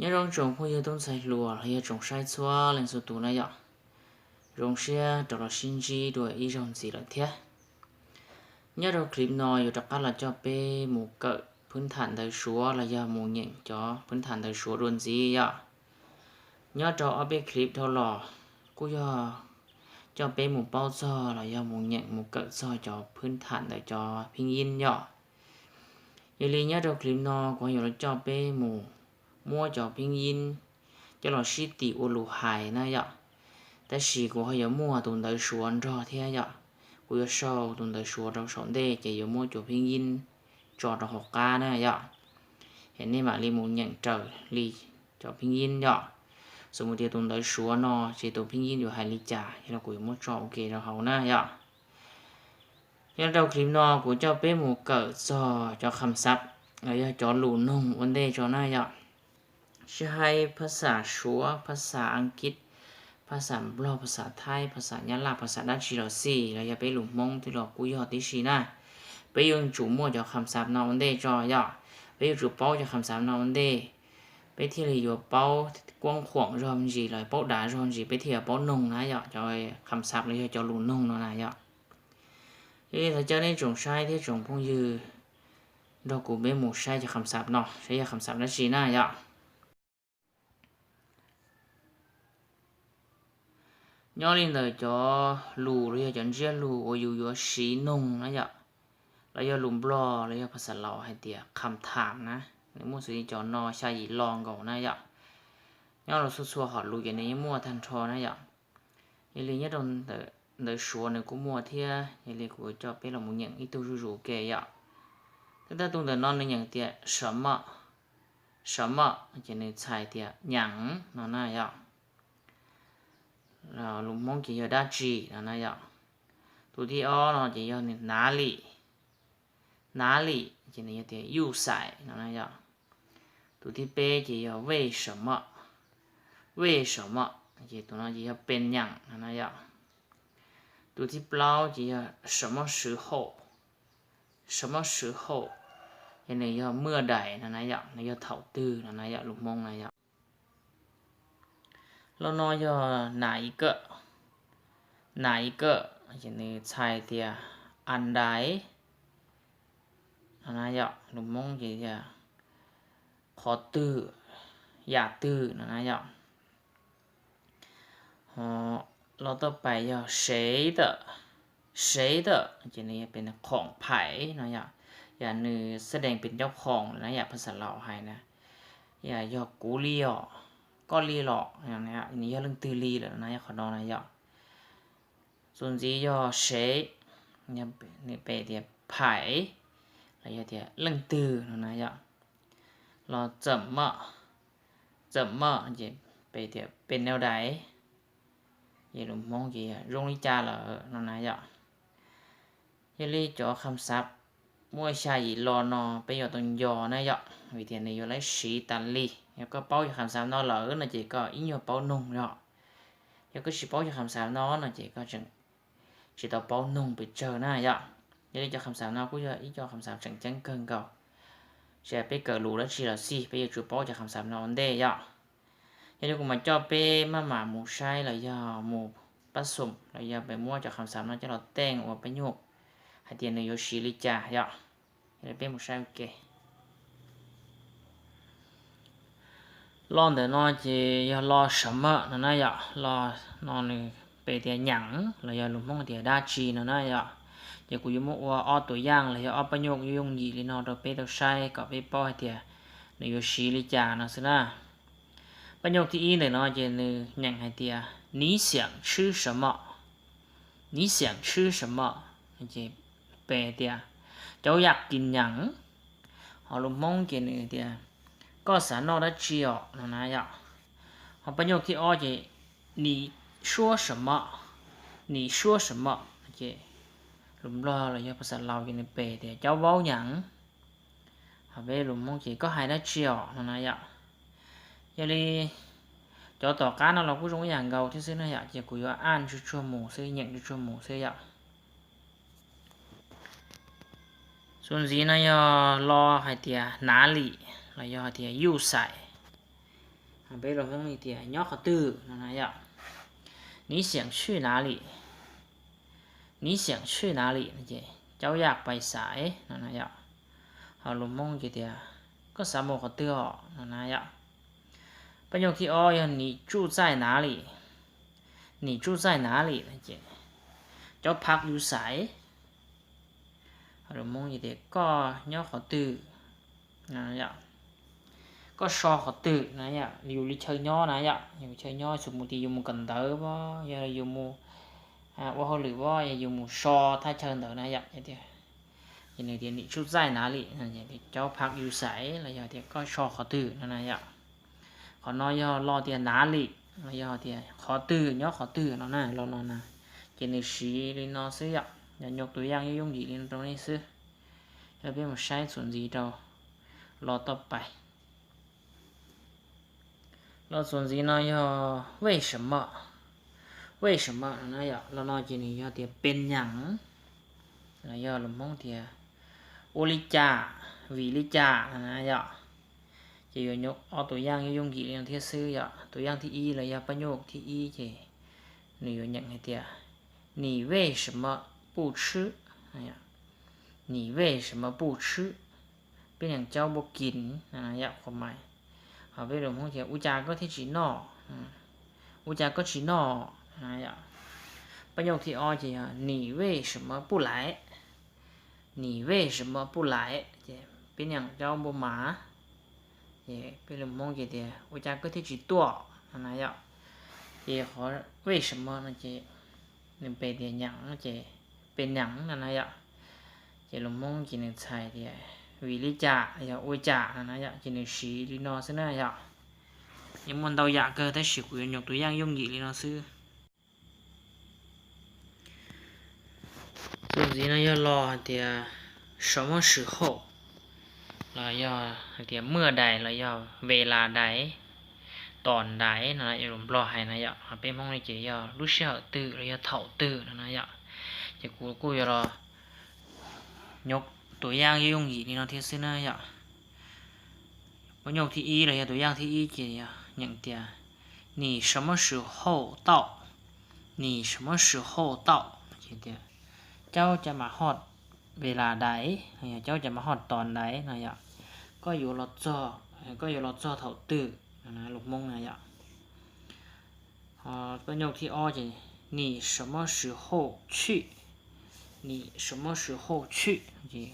Nyob zoo tsoom phooj ywg tub ntxhais hluas los yog tsoom saib txhua leej txhua tus na yom. Zoo siab rov los sib ntsib dua ib zaug ntxiv lawm thiab. Nyob rau clip no yuav rov qab los coj peb mus kawm phwb tham ntawv Suav los yog mus nyeem cov phwb tham ntawv Suav dua ntxiv yom. Nyob rau ob peb clip dhau los kuj yog coj peb mus paub txog los yog mus nyeem mus kawm txog cov phwb tham ntawv cov phib yib yom. Yog li nyob rau clip no kuv yuav los coj peb mus muab cov phib yib coj los sib tim ua lus hais na yom. Tab sis kuv ho yuav muaj tus ntawv Suav nrog thiab yom. Kuv yuav sau tus ntawv Suav rau saum ntej ces yuav muab cov phib yib tso rau hauv qab na yom. Es nej mam li mus nyeem raws li cov phib yib yom. Xws mus tias tus ntawv Suav no ces tus phib yib yuav hais li cas ces los kuv yuav muab tso ua ke rau hauv na yom. Nyob rau clip no kuv coj peb mus kawm txog cov kham xav los yog cov lus noog ua ntej tso na yom. Sib hais phas xas Suav, phas xas Askiv, phas xas Nplog, phas xas Thaib, phas xas Nyab Laj, phas xas dab tsi los xij los yog peb lus Hmoob twb los kuj yog tib si na. Peb yuav tsum muaj cov kham xav no ua ntej tso yom. Peb yuav tsum paub cov kham xav no ua ntej, peb thiaj li yuav paub kuab khuam zog ntsis los paub dav zog ntsis peb thiaj yuav paub noog na yom. Cov kham xav los yog cov lus noog no na yom. Yog li thov caw nej tsoom saib thiab tsoom phooj ywg nrog kuv peb mus saib cov kham xav no saib yog kham xav dab tsi na yom. Nyob li ntawm cov lus los yog cov ntsiab lus uas yus yuav siv noog na yom, los yog lus Nplog los yog phas xas Laus hais tias kham tham na, nws muaj xws li cov no xya yim lo nkaus na yom. Nyob rau txhua txhua hom lus ces nws yeej muaj tag nrho na yom. Yog li nyob rau ntawv Suav nws kuj muaj thiab, yog li kuv coj peb los mus nyeem ib tug zuj zus ke yom. Tab sis tus ntawm no nws nyeem tias 什么, 什么 ces nws txhais tias nyeem no na yom. Lus Hmoob ces yog dab tsi no na yom. Tus thib ob no ces yog 哪里, 哪里 ces nws yog tias yuj xais no na yom. Tus thib peb ces yog 为什么, 为什么 ces tus no ces yog pes nyeem no na yom. Tus thib plaub ces yog 什么时候, 什么时候 ces nws yog เมื่อใด no na yom, nws yog thaum twg no na yom, lus Hmoob na yom. Los no yog 哪一个, 哪一个 ces nws txhais tias อันใด no na yom, lus Hmoob ces tias qhov twg, yam twg no na yom. Ho los tau pais yog 谁的, 谁的 ces nws yog pes khoom phais no yom, yam nws แสดงเป็นเจ้าของ lawm na yom, phas xas Laus hais na, yam yog kuv li os, koj li los, nws yog leej twg li lawm na yom, qhov no na yom. Txuas ntxiv yog 谁, nws pes tias phais los yog tias leej twg no na yom. Los 怎么, 怎么 ces pes tias pes neu dais, ces lus Hmoob ces yog zoo li cas lawm no na yom. Yog li cov kham xav muaj xya yim lo no peb yuav tau nco na yom, vim tias nws yuav lawv siv tas li. Yog koj paub cov kham xav no lawm no ces koj ib nyuag paub noog yom. Yog koj tsis paub cov kham xav no no ces koj tseem tsis tau paub noog pes tsawg na yom. Yog li cov kham xav no kuj yog ib co kham xav tseem ceeb kawg nkaus. Tsis hais peb kawm lus dab tsi los xij peb yuav tsum paub cov kham xav no ua ntej yom. Yog li kuv mam coj peb maj mam mus saib los yog mus pab xoom los yog peb muab cov kham xav no coj los teej ua pab nyuj hais tias nws yuav siv li cas yom. Yog li peb mus saib ua ke. Lo ntawm no ces yog lo 什么 no na yom, lo no nws pes tias nyeem los yog lus Hmoob tias dab tsi no na yom. Ces kuv yuav muab ua ob tus yaaj los yog ob pab nyuj yooj yooj yim li no rau peb tau saib kom peb paub hais tias nws yuav siv li cas no xwb na. Pab nyuj thib ib ntawm no ces nws nyeem hais tias 你想吃什么, 你想吃什么 ces pes tias 我要 kis nyeem. Ho lus Hmoob ces nws tias koj xav noj dab tsi os no na yom. Ho pab nyuj thib ob ces 你说什么, 你说什么 ces lus Nplog los yog phas xas Laus ces nws pes tias 我要 nyeem. Ho peb lus Hmoob ces koj hais dab tsi os no na yom. Yog li cov tom qab no los kuj zoo ib yam nkaus thiab xwb na yom, ces kuv yuav aj tsuag tsuag mus xwb, nyeem tsuag tsuag mus xwb yom. Txuas ntxiv no yog lo hais tias 哪里 los yog hais tias yuj xais. Peb lus Hmoob li tias nyob qhov twg no na yom. 你想去哪里? 你想去哪里? No ces caub yaj pais xaiv no na yom. Ho lus Hmoob ces tias koj xav mus qhov twg os no na yom. Paj nyuj thib ob yog 你住在哪里? 你住在哪里? No ces caub phab yus xaiv. Lus Hmoob ces tias koj nyob qhov twg? Koj so qhov twg na yom, yus li chaw nyob na yom, yus chaw nyob xws mus tias yus mus kawm ntawv pob, yog yus mus ua hauj lwm pob, yog yus mus so thaj chaw ntawd na yom. Ces nws tias 你住在哪里? Caub phab yus xaiv los yog tias koj so qhov twg no na yom. Qhov no yog lo tias 哪里 los yog tias qhov twg, nyob qhov twg no na, lo no na. Ces nws siv li no xwb yom, yog nyuj tus yaj yooj yooj yim li no rau nej xwb. Yog peb mus saib txuas ntxiv rau lo toj pais. Lo txuas ntxiv no yog 为什么? 为什么 no na yom, lo no ces nws yog tias pes nyaam, los yog lus Hmoob tias ua li cas, vim li cas no na yom. Ces yuav nyuj ob tus yaj yooj yooj yim li no thiab xwb yom. Tus yaj thib ib los yog paj nyuj thib ib ces nws yuav nyeem hais tias 你为什么不吃? 你为什么不吃? Peb nyaam caub npua kis no na yom, qhuav mais. Ho peb lus Hmoob tias ua cas koj thiaj tsis noj, ua cas koj tsis noj no yom. Paj nyuj thib ob ces yog 你为什么不来? 你为什么不来? Ces peb nyaam caub npua mas. Ces peb lus Hmoob ces tias ua cas koj thiaj tsis tuaj no na yom. Ces qhov 为什么 no ces nws pes tias nyaam ces pes nyaam no na yom. Ces lus Hmoob ces nws txhais tias vim li cas, yog ua cas no na yom, ces nws siv li no xwb na yom. Yeej muaj ntau yam kawg tab sis kuv yuav nyuj tus yaj yooj yim li no xwb. Txuas ntxiv no yog lo hais tias 什么时候 los yog hais tias เมื่อใด los yog เวลาใด, ตอนใด no lus Nplog hais na yom. Peb Hmoob li ces yog lub sij hawm twg los yog thaum twg no na yom. Ces kuv kuj yuav los nyuj tus yaj yooj yooj yim li no thiab xwb na yom. Paj nyuj thib ib los yog tus yaj thib ib ces yog nyeem tias 你什么时候到? 你什么时候到? Ces tias caub cas mas hoj เวลาใด, yog caub cas mas hoj ตอนใด no yom. Koj yuav los txog, koj yuav los txog thaum twg no na, lus Hmoob na yom. Paj nyuj thib ob ces 你什么时候去? 你什么时候去? Ces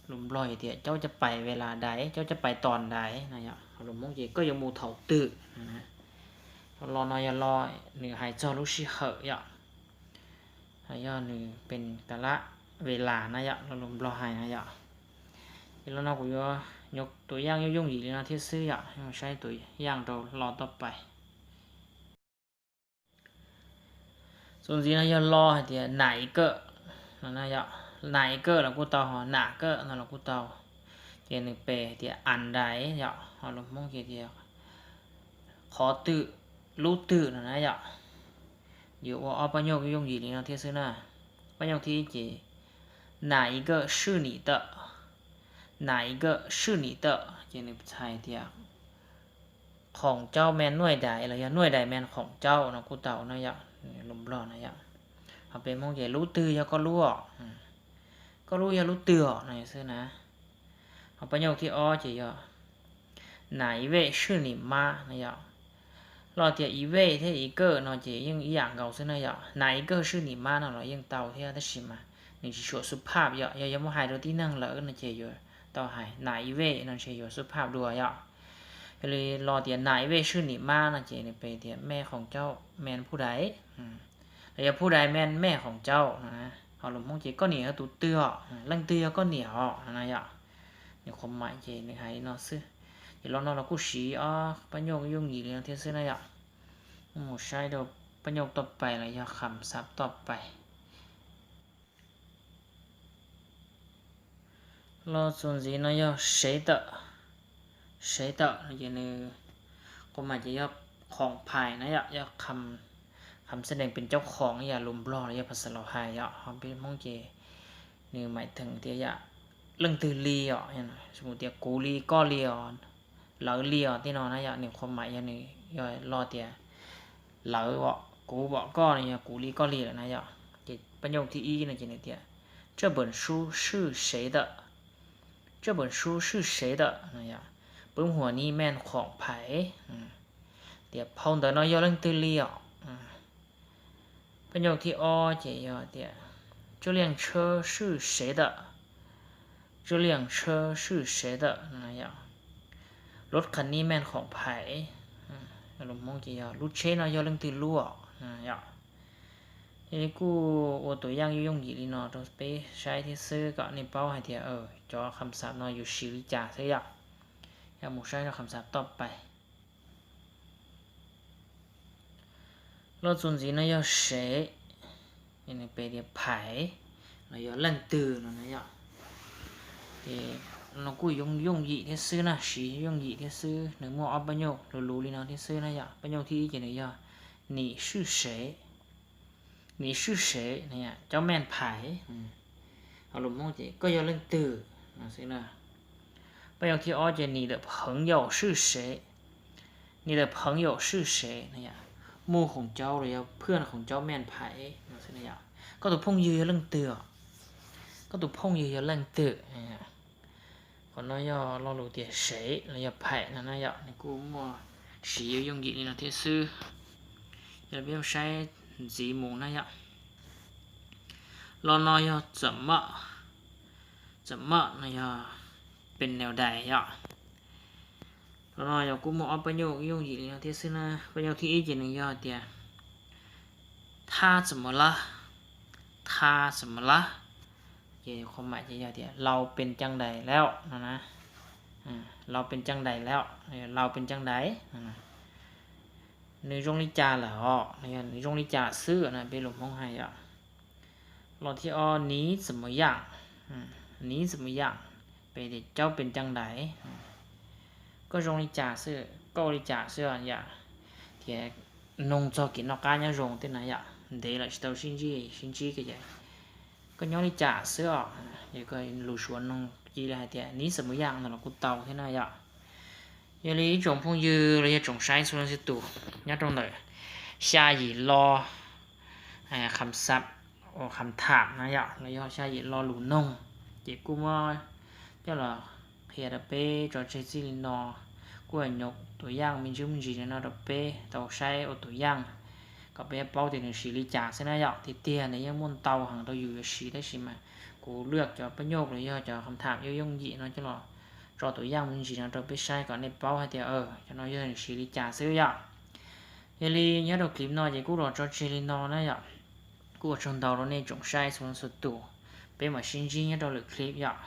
lus Nplog ces tias caub cas pais เวลาใด, caub cas pais ตอนใด no yom. Lus Hmoob ces koj yuav mus thaum twg. Lo no yog lo nws hais txog lub sij hawm yom. Yog nws pes กาลเวลา na yom, lo lus Nplog hais na yom. Ces lo no kuv yuav nyuj tus yaj yooj yooj yim li no thiab xwb yom, saib tus yaj rau lo toj pais. Txuas ntxiv no yog lo hais tias 哪一个 no na yom, 哪一个 los kuj tau, ho 哪个 no los kuj tau. Ces nws pes tias อันใด yom, ho lus Hmoob ces tias qhov twg, lub twg no na yom. Yuav ua ob paj nyuj yooj yim li no thiab xwb na. Paj nyuj thib ib ces 哪一个是你的, 哪一个是你的, ces nws txhais tias ของเจ้าแม่นหน่วยใด los yog หน่วยใดแม่นของเจ้า no kuj tau na yom, lus Nplog na yom. Ho peb Hmoob ces lub twg yog koj lub os, koj lub yog lub twg os no xwb na. Ho paj nyuj thib ob ces yog 哪一位是你妈 no yom. Los tias 一位 thiab 一个 no ces yeej ib yam nkaus xwb na yom, 哪一个是你妈 no los yeej tau thiab tab sis mas nws tsis tshua สุภาพ yom, yog yog muab hais rau tib neeg lawm no ces yuav tau hais 哪一位 no ces yuav สุภาพ dua yom. Yog li los tias 哪一位是你妈 no ces nws pes tias แม่ของเจ้าแม่นผู้ใด, los yog ผู้ใดแม่นแม่ของเจ้า no. Ho lus Hmoob ces koj niam yog tus twg os, leej twg yog koj niam os no na yom. Nws qhuav mais ces nws hais li no xwb. Ces lo no los kuj siv ob paj nyuj yooj yim li no thiab xwb na yom. Mus saib rau paj nyuj toj pais los yog kham xav toj pais. Lo txuas ntxiv no yog 谁的, 谁的 no ces nws qhuav mais ces yog khoom phais na yom, yog kham xab dees pes caub khoom ib yam lus Nplog los yog phas xas laus hais yom, ho peb Hmoob ces nws mais theem tias yam leej twg li os, mus tias kuv li koj li os, lawv li os tej no na yom. Nws qhua mam yog nws yog lo tias lawv, kuv, vom, koj no yog kuv li koj li lawm na yom. Ces pab nyuj thib ib no ces nws tias 这本书是谁的? 这本书是谁的? ปึ้มหัวนี้แม่นของไผ? Tias phau ntawv no yog leej twg li os? Pab nyuj thib ob ces yog tias 这辆车是谁的? 这辆车是谁的? รถคันนี้แม่นของไผ? Lus Hmoob ces yog lub tsheb no yog leej twg lub os? Yog li kuj ua tus yaj yooj yim li no rau peb saib thiab xwb kom nej paub hais tias cov kham xab no yus siv li cas xwb yom. Yog mus saib rau kham xab toj pais. Loj txuas ntxiv no yog sev, nws pem tias phais, no yog leej twg no na yom. Ces no kuj yooj yooj yim thiab xwb na, siv yooj yim thiab xwb, nws muaj ob pab nyuj luv luv li no thiab xwb na yom. Pab nyuj thib ib ces nws yog nim swj sev, nim swj sev, cov meej phais. Lus Hmoob ces koj yog leej twg no xwb na. Pab nyuj thib ob ces nim dawm pheev yaum swj sev, nim dawm pheev yaum swj sev, muaj khoom caub los yog phwaj khoom caub meej phais no xwb na yom. Koj tus phooj ywg yog leej twg? Koj tus phooj ywg yog leej twg? Qhov no yog lo lus tias sev los yog phais no na yom, nws kuj muaj siv yooj yim li no thiab xwb. Yog peb saib ntxiv mus na yom. Lo no yog txam mam, txam mam no yog pes neu dais yom. Lo no yog kuj muaj ob pab nyuj yooj yim li no thiab xwb na. Pab nyuj thib ib ces nws yog tias thab txam mam lab, thab txam mam lab, ces qhov mam ces yog tias เราเป็นจั่งใดแล้ว no na. เราเป็นจั่งใดแล้ว, เราเป็นจั่งใด, nws zoo li cas lawm os, yog nws zoo li cas xwb na, peb lus Hmoob hais yom. Lo thib ob 你怎么样, 你怎么样, peb tias เจ้าเป็นจั่งใด, koj zoo li cas xwb, koj ua li cas xwb yom. Tias noog txog kev noj qab nyob zoo tej na yom, ntev lawm tsis tau sib ntsib, sib ntsib koj nyob li cas xwb os. Lus Suav noog ci li hais tias 你怎么样 no los kuj tau thiab na yom. Yog li ib tsoom phooj ywg los yog tsoom saib txhua leej txhua tus nyob rau ntawm xya yim lo kham xab, kham tham na yom, los yog xya yim lo lus noog, ces kuj muab coj los qhia rau peb tso tseg txij li no. Kuj nyuam tus yaj me ntsis me ntsis no rau peb tau saib ua tus yaj kom peb paub tias nws siv li cas xwb na yom. Tiag tiag nws yeej muaj ntau heev rau yus yuav siv, tab sis mas kuv lwaj cov pab nyuj los yog cov kham tham yooj yooj yim no coj los tso tus yaj me ntsis no rau peb saib kom nej paub hais tias cov no yog nws siv li cas xwb yom. Yog li nyob rau clip no ces kuj los tso tseg li no na yom. Kuj ua tsaug ntau rau nej tsoom saib txhua leej txhua tus, peb mam sib ntsib nyob rau lwm clip yom.